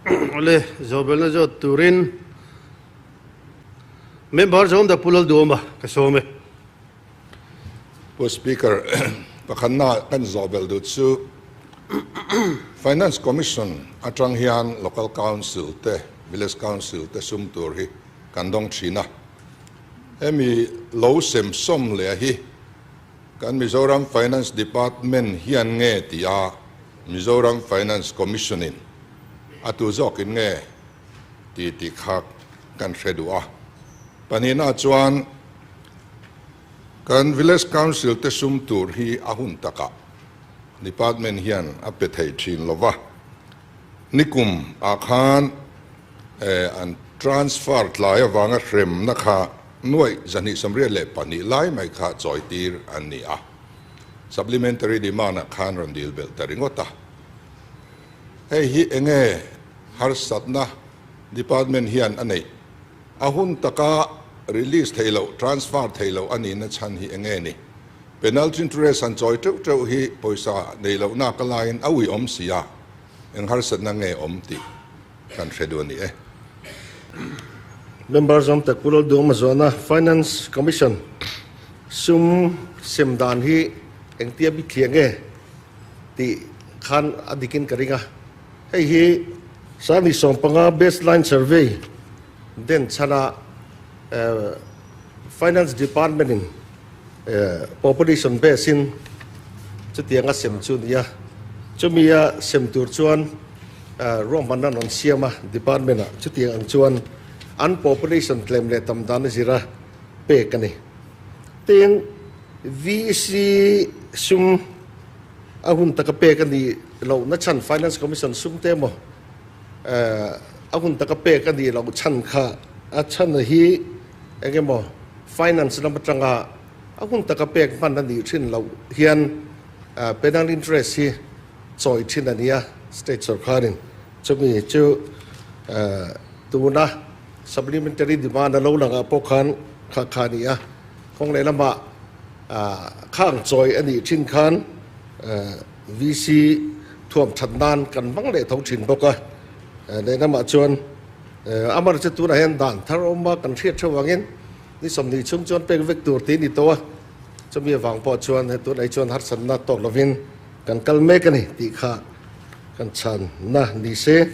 Awle, Zawhbelna zawt turin Member zawm dak Pu Lalduama ka sawm e. Pu Speaker, pakhatna kan zawhbelh duh chu Finance Commission atang hian Local Council te, Village Council te sum tur hi kan dawng thin a. Hemi lo sem sawm leh hi kan Mizoram Finance Department hian nge ti a Mizoram Finance Commission in a tu zawkin nge ti tih kha kan hre duh a. Pahnihna chuan kan Village Council te sum tur hi a hun takah Department hian a pe thei thin lo va, nikum ah khan an transfer tlai avanga hremna kha nuaih 232 lai mai kha chawitir an ni a, Supplementary demand ah khan rawn dil belh ta ringawt a. Hei hi enge harsatna Department hian a neih? A hun taka release theih loh, transfer theih loh a nihna chhan hi enge ni? Penalty interest han chawi teuh teuh hi pawisa neih lohna ka laiin a ui awm si a, eng harsatna nge awm tih kan hre duh a ni e. Member zawm tak Pu Lalduhawma zawhna Finance Commission sum sem dan hi engtia bithliah nge tih khan a dikin ka ring a. Hei hi Sangni 15 Baseline Survey den chhana Finance Department in Population base in chutiang a sem chu nia. Chumi a sem tur chuan ruahmanna an rawn siam a Department ah chutiang ang chuan an population tlem leh tam dan a zir a pek a ni. Tin, VC sum a hun taka pek a nih lohna chhan Finance Commission sum te emaw a hun taka pek a nih loh chhan kha a chhan hi eng emaw Finance lam atanga a hun taka pek hman a nih thin loh hian penal interest hi chawi thin a nia State sorkarin chumi chu tuna supplementary demand a lo langah pawh khan kha kha a ni a, kawng leh lamah khang chawi a nih thin khan VC thuam that nan kan hmang leh tho thin bawk a, lehlamah chuan Amar chu tunah hian dan thar awm a kan hriat theuh angin ni 20 chhung chuan pek vek tur tih a ni tawh a, chumi avang pawh chuan he tunah hi chuan harsatna tawk lovin kan kal mek a ni tih kha kan chhanna ni se.